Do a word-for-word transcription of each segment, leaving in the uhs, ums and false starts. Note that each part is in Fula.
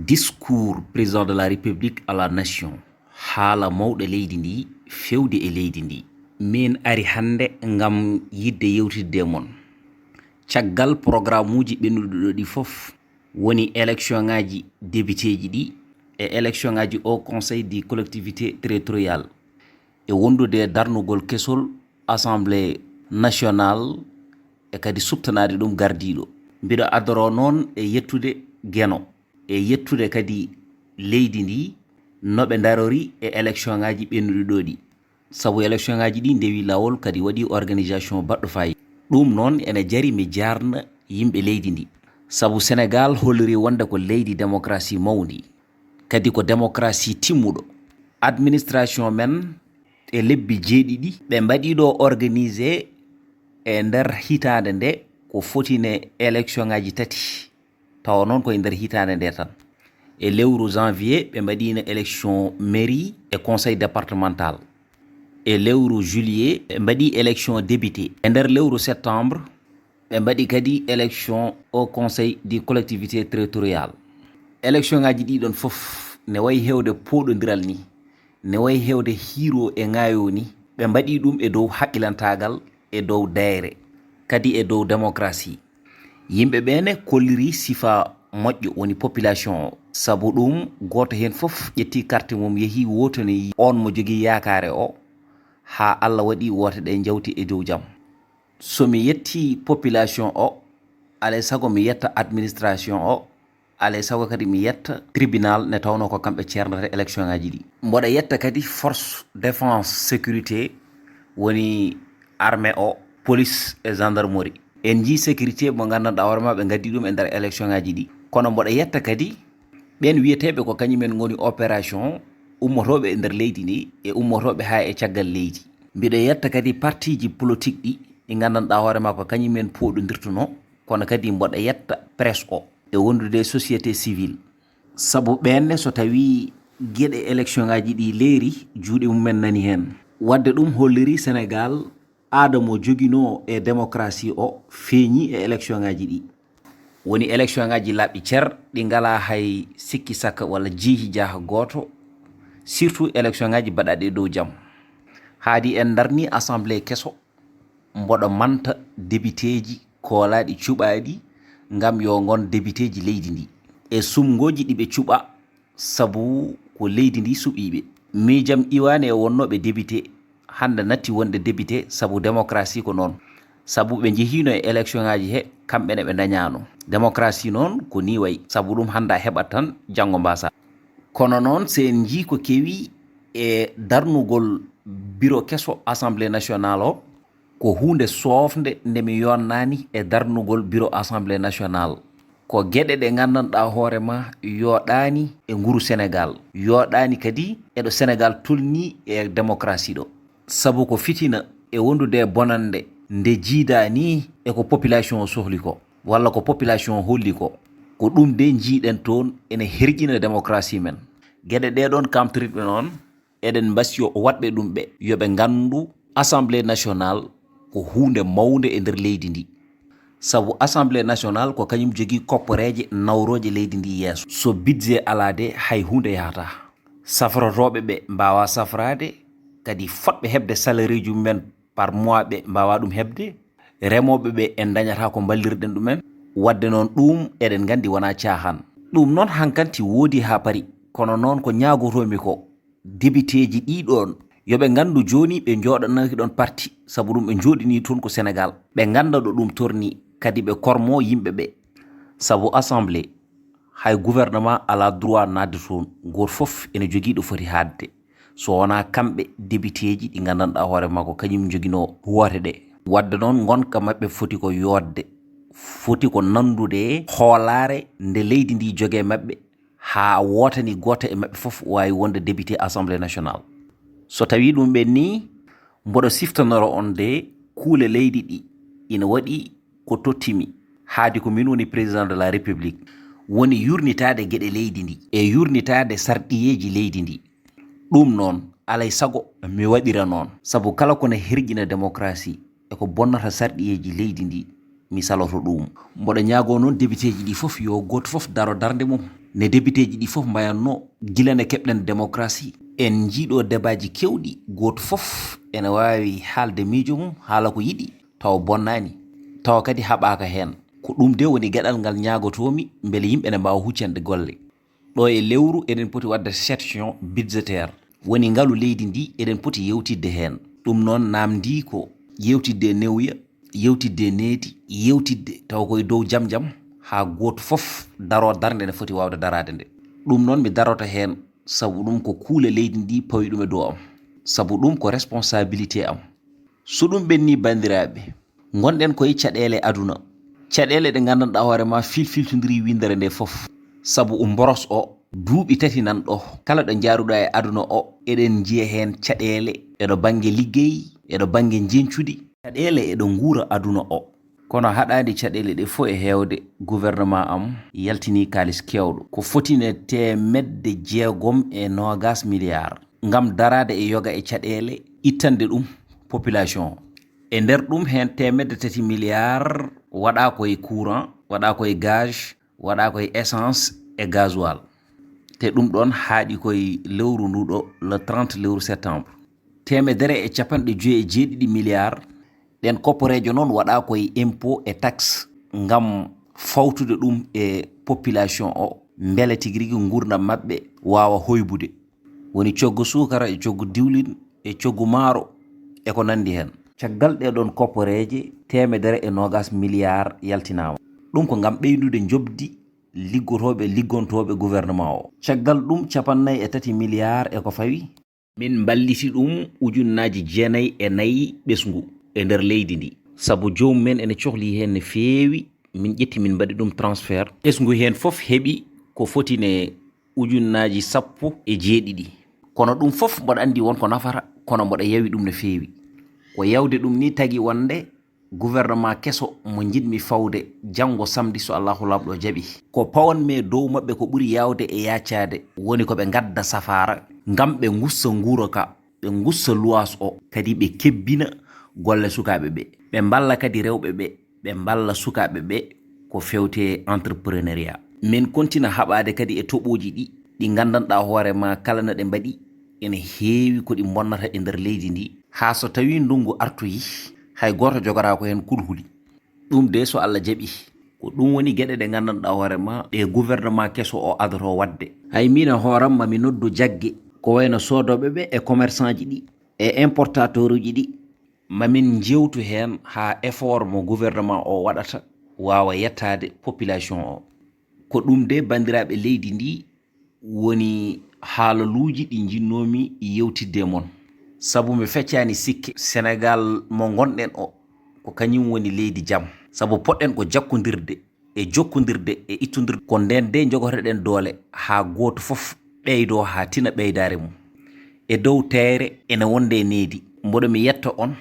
Discours président de la République à la nation, haala mawɗo leydi ndi, fewde e leydi ndi. Min ari hannde ngam yiɗde yewtidde e mon. Caggal programmuuji ɓennuɗi ɗo ɗi fof, woni électionŋaaji dépiteeji ɗi e électionŋaaji Haut Conseil des collectivités territoriales, e wondude e darnugol kesol Assemblée nationale, e kadi suɓtanaade ɗum gardiiɗo. Mbiɗo adoroo noon e yettude Geno, e yettude kadi leydi ndi, no ɓe ndarori e électionŋaaji ɓennuɗi ɗo ɗi. Sabu électionŋaaji ɗi ndewi laawol, kadi waɗi organisation baɗɗo faayiida. Ɗum noon ene jari mi jaarna yimɓe leydi ndi. Sabu Senegaal holliri wonde ko leydi démocratie mawndi, kadi ko démocratie timmuɗo. Administration men e lebbi jeeɗiɗi, ɓe mbaɗi ɗo organisé e nder hitaande nde ko fotine électionŋaaji tati, tawa noon ko e nder hitaande nde tan. E lewru janvier, ɓe mbaɗino élection mairie e conseil départemental. E lewru juillet, ɓe mbaɗi élection député. E nder lewru septembre, ɓe mbaɗi kadi élection Haut Conseil des collectivités territoriales. Électionŋaaji ɗi ɗon fof ne wayi heewde pooɗondiral ni, ne wayi heewde hiiro e ŋaayo ni. Ɓe mbaɗi ɗum e dow haqqilantaagal, e dow dayre, kadi e dow démocratie. Yimɓe ɓe ne kolliri sifa moƴƴo, woni population o. Sabu ɗum, gooto heen fof ƴetti carte mum, yehi wootoni oon mo jogii yaakaare o, haa Allah waɗi woote ɗe njawti e dow jam. So mi yetti population o, alay sago mi yetta administration o, alay sago kadi mi yetta tribunal, nde tawnoo ko kamɓe ceerndata électionŋaaji ɗi. Mboɗo yetta kadi force défense sécurité, woni armée o, police e gendarmerie. En njii sécurité mo nganndanɗaa hoore ma ɓe ngaddi ɗum e nder électionŋaaji ɗi. Kono mboɗo yetta kadi ɓeen wiyeteeɓe ko kañumen ngoni opération, ummotooɓe e nder leydi ndi e ummotooɓe haa e caggal leydi. Mbiɗo yetta kadi partiiji politique ɗi, ɗi nganndanɗaa hoore ma ko kañumen pooɗondirtunoo, kono kadi mboɗo yetta presse o e wondude e société civile. Sabu ɓeen ne, so tawii geɗe électionŋaaji ɗi leeri, juuɗe mumen nani heen. Waɗde ɗum holliri Senegaal aada mo joginoo e démocratie o feeñi e électionŋaaji ɗi. Woni électionŋaaji laaɓɗi cer, ɗi ngalaa hay sikki sakka walla jiihi jaaha gooto, surtout électionŋaaji baɗaaɗi e dow jam. Haadi en ndarni assemblée keso, mboɗo manta debiteeji koolaaɗi cuɓaaɗi ngam yo ngon debiteeji leydi ndi. E sumngooji ɗi ɓe cuɓa, sabu ko leydi ndi suɓii ɓe. Miijam iwaani e wonnooɓe debite, hannde natti wonde debite, sabu démocratie ko noon. Sabu ɓe njehiino e électionŋaaji he, kamɓe ne ɓe ndañaano. Démocratie noon ko nii wayi, sabu ɗum hannde a heɓat tan, janngo mbaasa. Kono noon, so en njii ko kewi e darnugol biro keso Assemblée nationale o, ko huunde soofnde nde mi yonnaani e darnugol biro Assemblée nationale. Ko geɗe ɗe nganndanɗaa hoore ma yooɗaani e nguru Senegaal, yooɗaani kadi e ɗo Senegaal tolnii e démocratie ɗo. Sabu ko fitina e wondude e bonannde nde jiidaa nii e ko population o sohli ko, walla ko population o holli ko. Ko ɗum de njiiɗen toon ene herƴina démocratie men. Geɗe ɗee ɗoon kamtoriɗɓe noon, eɗen mbasiyoo waɗɓe ɗum ɓe, yo ɓe nganndu Assemblée nationale ko huunde mawnde e nder leydi ndi. Sabu Assemblée nationale ko kañum jogii kopporeeje nawrooje leydi ndi yeeso. So budget alaa de, hay huunde yahataa. Safrotooɓe ɓe mbaawaa safraade, kadi fotɓe heɓde salaire uji mumen par mois ɓe mbaawaa ɗum heɓde. Remooɓe ɓe en ndañataa ko mballirɗen ɗumen. Waɗde noon, ɗum eɗen nganndi wonaa caahaan. Ɗum noon, hankanti woodi haa paari, kono noon ko ñaagotoomi ko, debiteeji ɗii ɗoon, yo ɓe nganndu jooni ɓe njooɗanaaki ɗoon parti, sabu ɗum ɓe njooɗinii toon ko Senegaal. Ɓe ngannda ɗo ɗum tornii, kadi ɓe kormoo yimɓe ɓe. Sabu Assemblée, hay gouvernement alaa droit naatde toon, gooto fof ene jogii ɗo foti haaɗde. So wonaa kamɓe debiteeji ɗi nganndanɗaa hoore maa ko kañum njoginoo woote ɗe. Waɗde noon, ngonka maɓɓe foti ko yooɗde, foti ko nanndude hoolaare nde leydi ndi jogee maɓɓe, haa wootani gooto e maɓɓe fof waawi wonde debite Assemblée nationale. So tawii ɗum ɓennii, mboɗo siftanoro on de kuule leydi ɗi ina waɗi ko tottimi, haadi ko min woni président de la République, woni yurnitaade geɗe leydi ndi e yurnitaade sarɗiyeeji leydi ndi. Ɗum noon, alay sago mi waɗira noon, sabu kala ko na herƴina démocratie e ko bonnata sarɗiyeeji leydi ndi, mi saloto ɗum. Mboɗo ñaagoo noon debiteeji ɗi fof yo gooto fof daro darnde mum, Ne debiteeji ɗi fof mbayatno gila nde keɓɗen démocratie. En njiiɗo debaaji kewɗi, gooto fof ene waawi haalde miijo mum, haala ko yiɗi, tawa bonnaani, tawa kadi haɓaaka heen. Ko ɗum de woni geɗal ngal ñaagotoomi mbele yimɓe ne mbaawa huccande golle. Ɗo e lewru eɗen poti waɗde session budgétaire. Woni ngalu leydi ndi eɗen poti yewtidde heen. Ɗum noon naamndii ko yewtidde e newuya, yewtidde e needi, yewtidde tawa koye dow jam jam, haa gooto fof daroo darnde nde foti waawde daraade nde. Ɗum noon mi daroto heen, sabu ɗum ko kuule leydi ndi pawi ɗum e dow am. Sabu ɗum ko responsabilité am. So ɗum ɓenni, banndiraaɓe, ngonɗen koye caɗeele aduna. Caɗeele ɗe nganndanɗaa hoore ma filfiltondiri winndere nde fof. Sabu mboros o, duuɓi tati nan ɗo. Kala ɗo njaaruɗaa e aduna o, eɗen njiya heen caɗeele, eɗo bannge liggey, eɗo bannge njeñcudi. Caɗeele eɗo nguura aduna o. Kono haɗaani caɗeele ɗe fof e heewde, gouvernement am yaltini kaalis keewɗo. Ko fotine teemedde jeegom e noogas miliyaar. Ngam daraade e yoga e caɗeele, ittande ɗum population o. E nder ɗum heen teemedde tati miliyaar waɗaa ko e courant, waɗaa ko e gaz, waɗaa ko e essence e gasoil. Te ɗum ɗoon haaɗi ko e lewru ndu ɗo, le trente lewru septembre. Teemedere e capanɗe joyi e jeeɗiɗi miliyaar, ɗeen kopporeejo noon waɗaa ko e impôt e taxe ngam fawtude ɗum e population o, mbele tigi rigi nguurndam maɓɓe waawa hoybude. Woni coggu suukara e coggu diwlin e coggu maaro e ko nanndi heen. Caggal ɗee ɗoon kopporeeje, teemedere e noogas miliyaar yaltinaama. Ɗum ko ngam ɓeydude njoɓdi liggotooɓe, liggontooɓe gouvernement o. Caggal ɗum, capanɗe nayi e tati miliyaar e ko fawi. Min mballiti ɗum ujunnaaji jeenayi e nayi ɓesngu e nder leydi ndi. Sabu joomum en ene cohli heen no feewi, min ƴetti min mbaɗi ɗum transfert. Ɓesngu heen fof heɓi ko fotine ujunnaaji sappo e jeeɗiɗi. Kono ɗum fof mboɗo anndi won ko nafata, kono mboɗo yawi ɗum no feewi. Ko yawde ɗum ni tagi wonde gouvernement keso mo njiɗmi fawde janngo samedi so Allahu Laamɗo jaɓi. Ko pawanmi e dow maɓɓe ko ɓuri yaawde e yaacaade woni ko ɓe ngadda safaara ngam ɓe ngussa nguura ka, ɓe ngussa luwaas o, kadi ɓe kebbina golle sukaaɓe ɓe. Ɓe mballa kadi rewɓe ɓe, ɓe mballa sukaaɓe ɓe ko feewte entrepreneuriat. Min kontina haɓaade kadi e toɓooji ɗi, ɗi nganndanɗaa hoore ma kala no ɗe mbaɗi, ene heewi ko ɗi bonnata e nder leydi ndi, haa so tawii ndunngu artoyi, hay gooto jogoraako heen kulhuli. Ɗum de so Allah jaɓi, ko ɗum woni geɗe ɗe nganndanɗaa hoore ma ɗe gouvernement keso o adoto waɗde. Hay miin e hooram ma mi noddu jagge, ko wayno soodooɓe ɓe e commerçant ji ɗi e importateur uji ɗi. Ma min njeewtu heen haa effort mo gouvernement o waɗata waawa yettaade population o. Ko ɗum de, banndiraaɓe leydi ndi, woni haalaluuji ɗi njinnoomi yewtidde e mon. Sabu mi feccaani sikke, Senegaal mo ngonɗen o, ko kañum woni leydi jam. Sabu poɗɗen ko jakkondirde e jokkondirde e ittondirde. Ko ndeen de njogotoɗen doole haa gooto fof ɓeydoo haa tina ɓeydaare mum. E dow teeyre ene wonde e needi. Mboɗo mi yetta on,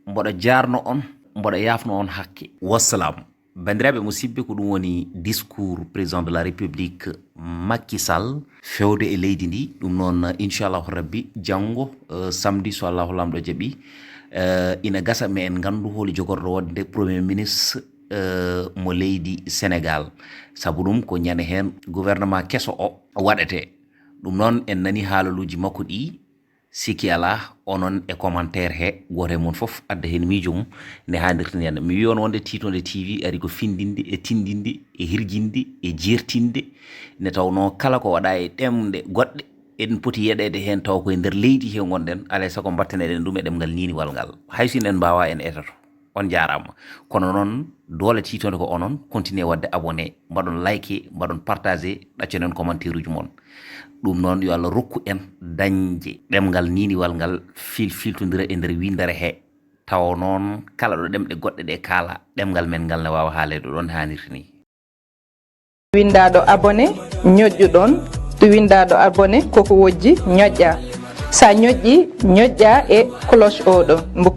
mboɗo jaarno on, mboɗo yaafno on hakke. Wassalam. Banndiraaɓe musidɓe, ko ɗum woni discours président de la République Macky Sall feewde e leydi ndi. Ɗum noon, inchallahu rabbi, janngo, eh, samedi, so Allahu Laamɗo jaɓi, eh, ina gasa ma en nganndu holi jogorɗo wonde premier ministre, eh, mo leydi Senegaal. Sabu ɗum ko ñande heen gouvernement keso o waɗetee. Ɗum noon, en nani haalaluuji makko ɗi, sikki alaa, onon e commentaire he, gooto e mon fof adda heen miijo mum nde haanirta ni. Mi wiyi on wonde Tiitonde T V ari ko findinde e tindinde e hirjinde e jeertinde, nde tawnoo kala ko waɗaa e ɗemɗe goɗɗe, eɗen poti yeɗeede heen tawa koye nder leydi he ngonɗen, alaa e sago mbattaneɗen ɗum e ɗemngal niiniwal ngal. Hay so en mbaawaa, en etoto. On njaaraama. Kono noon, doole Tiitonde ko onon, continuer waɗde abonné, mbaɗon like, mbaɗon partager, ɗacconen commentaire uji mon. Ɗum noon, yo Allah rokku en dañde ɗemngal niiniwal ngal filfiltondira e nder winndere he. Tawa noon, kala ɗo ɗemɗe goɗɗe ɗe kaala, ɗemngal men ngal ne waawa haaleede ɗoon haanirta ni. Winndaaɗo abonné, ñoƴƴu ɗoon. Winndaaɗo abonné, koko wojji, ñoƴƴaa. So a ñoƴƴii, ñoƴƴaa e cloche oo ɗo. Mbo